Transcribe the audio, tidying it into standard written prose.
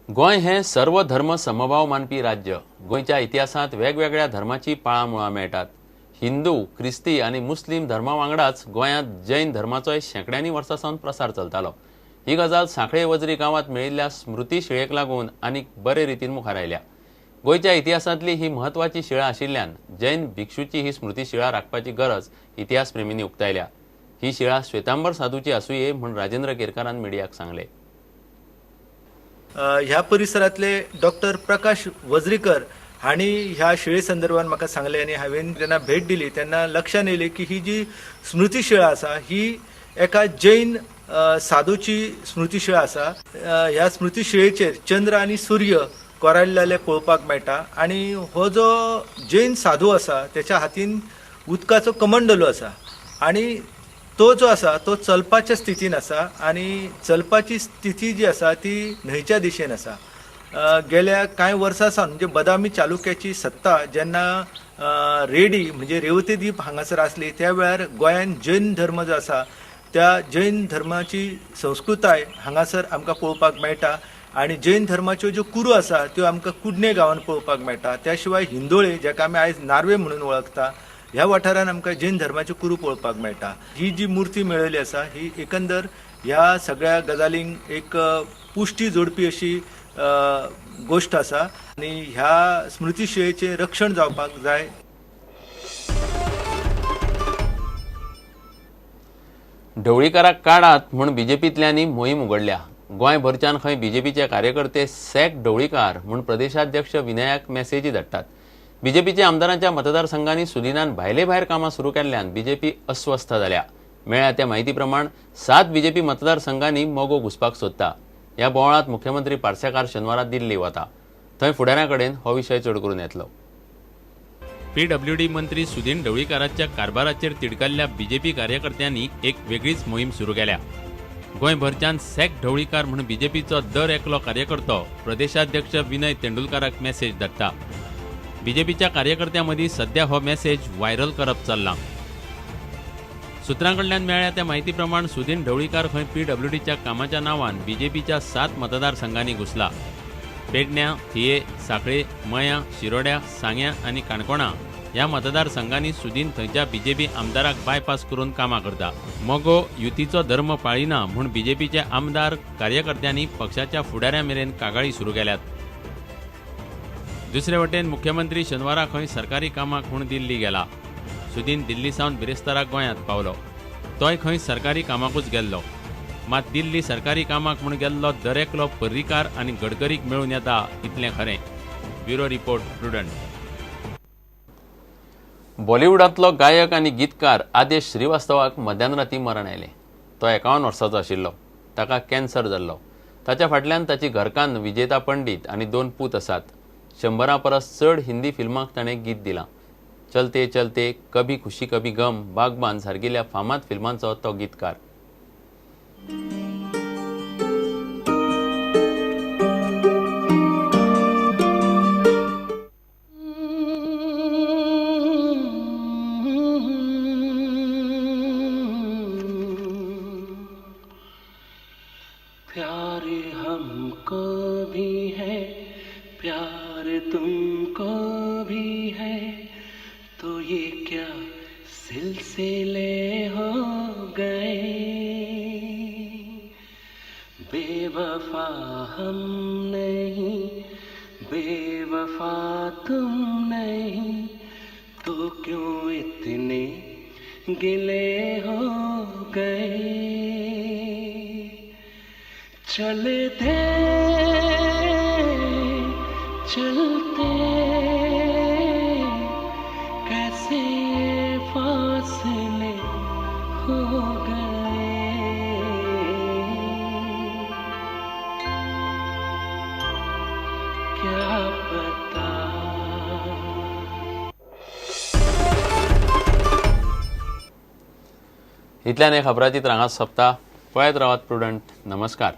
गोंय हें सर्व धर्म समभाव मानपी राज्य. गोंयच्या इतिहासांत वेगवेगळ्या धर्माची पाळां मुळां मेळटात. हिंदू, क्रिस्ती आनी मुस्लीम धर्मा वांगडाच गोंयांत जैन धर्माचोय शेंकड्यांनी वर्सां सावन प्रसार चलतालो. ही गजाल सांखळे वजरी गांवांत मेळिल्ल्या स्मृती शिळेक लागून आनीक बरे रितीन मुखार आयल्या. गोंयच्या इतिहासांतली ही म्हत्वाची शिळा आशिल्ल्यान जैन भिक्षूची ही स्मृती शिळा राखपाची गरज इतिहास प्रेमींनी उक्तायल्या. ही शिळा श्वेतांबर साधूची आसुये म्हूण राजेंद्र केरकारान मिडियाक सांगले. ह्या परिसरांतले डॉक्टर प्रकाश वजरीकर हांणी ह्या शिळे संदर्भात म्हाका सांगलें आनी हांवें जेन्ना भेट दिली तेन्ना लक्षांत येयलें की ही जी स्मृती शिळा आसा ही एका जैन साधूची स्मृती शिळा आसा. ह्या स्मृती शिळेचेर चंद्र आनी सूर्य कोरायल्ले पळोवपाक मेळटा आनी हो जो जैन साधू आसा त्याच्या हातीन उदकाचो कमंडलो आसा आनी तो जो आसा तो चलपाच्या स्थितीन आसा आनी चलपाची स्थिती जी आसा ती न्हंयच्या दिशेन आसा. गेल्या कांय वर्सां सावन म्हणजे बदामी चालुक्याची सत्ता जेन्ना रेडी म्हणजे रेवती द्वीप हांगासर आसली त्या वेळार गोंयान जैन धर्म जो आसा त्या जैन धर्माची संस्कृताय हांगासर आमकां पळोवपाक मेळटा आनी जैन धर्माच्यो ज्यो कुरू आसा त्यो आमकां कुडणे गांवांत पळोवपाक मेळटा. त्या शिवाय हिंदोळे जाका आमी आयज नार्वे म्हणून वळखता ह्या वाठारान आमकां जैन धर्माच्यो कुरू पळोवपाक मेळटा. ही जी मूर्ती मेळिल्ली आसा ही एकंदर ह्या सगळ्या गजालींक एक पुश्टी जोडपी अशी गोश्ट आसा आनी ह्या स्मृती शिळेचें रक्षण जावपाक जाय. ढवळीकाराक काडात म्हूण बीजेपींतल्यांनी मोहीम उगडल्या. गोंयभरच्यान खंय बीजेपीचे कार्यकर्ते सॅक ढवळीकार म्हूण प्रदेशाध्यक्ष विनयाक मॅसेजी धाडटात. बीजेपीच्या आमदारांच्या मतदारसंघांनी सुदिनान भायले भायर कामां सुरू केल्ल्यान बीजेपी अस्वस्थ जाल्या. मेळ्ळ्या त्या म्हायती प्रमाण 7 बीजेपी मतदारसंघांनी मगो घुसपाक सोदता. ह्या बोवाळांत मुख्यमंत्री पार्सेकार शेनवारा दिल्ली वता. थंय फुडाऱ्यां कडेन हो विशय चड करून येतलो. पीडब्ल्यूडी मंत्री सुदीन ढवळीकाराच्या कारभाराचेर तिडकल्ल्या बीजेपी कार्यकर्त्यांनी एक वेगळीच मोहीम सुरू केल्या. गोंयभरच्यान सॅक ढवळीकार म्हूण बीजेपीचो दर एकलो कार्यकर्तो प्रदेशाध्यक्ष विनय तेंडुलकाराक मॅसेज धाडटा. बीजेपीच्या कार्यकर्त्यां मदीं सध्या हो मॅसेज व्हायरल करप चल्लां. सूत्रां कडल्यान मेळ्ळ्या त्या म्हायती प्रमाण सुदीन ढवळीकार खंय पीडब्ल्यूडीच्या कामाच्या नांवान बीजेपीच्या 7 मतदारसंघांनी घुसला. पेडण्या, थिये, सांखळे, मयां, शिरोड्या, सांग्या आनी काणकोणा ह्या मतदारसंघांनी सुदीन थंयच्या बीजेपी आमदाराक बायपास करून कामां करता. मगो युतीचो धर्म पाळिना म्हूण बीजेपीचे आमदार कार्यकर्त्यांनी पक्षाच्या फुडाऱ्यां मेरेन कागाळी सुरू केल्यात. दुसरे वटेन मुख्यमंत्री शेनवारा खंय सरकारी कामाक म्हूण दिल्ली गेला. सुदीन दिल्ली सावन बिरेस्ताराक गोंयांत पावलो. तोय खंय सरकारी कामाकूच गेल्लो. मात दिल्ली सरकारी कामाक म्हूण गेल्लो दरेकलो पर्रीकार आनी गडकरीक मेळून येता इतलें खरें. Bureau report, Prudent. बॉलिवूडांतलो गायक आनी गीतकार आदेश श्रीवास्तवाक मध्यान राती मरण आयलें. तो 51 वर्सांचो आशिल्लो. ताका कॅन्सर जाल्लो. ताच्या फाटल्यान ताची घरकान्न विजेता पंडीत आनी 2 पूत आसात. 100 परस चड हिंदी फिल्मांक ताणें गीत दिलां. चलते चलते, कभी खुशी कभी गम, बागबान सारकिल्ल्या फामाद फिल्मांचो तो गीतकार. प्यार हमको भी है, प्यार तुमको भी है, तो ये क्या सिलसिले हो गए। बेवफा हम नहीं, बेवफा तुम नहीं, तो क्यों इतने गिले हो गए। चलते चलते कैसे फासले हो गए। क्या पता। इतल्यान खबराची हांगाच सोंपता. पळयत रावात प्रुडंट. नमस्कार.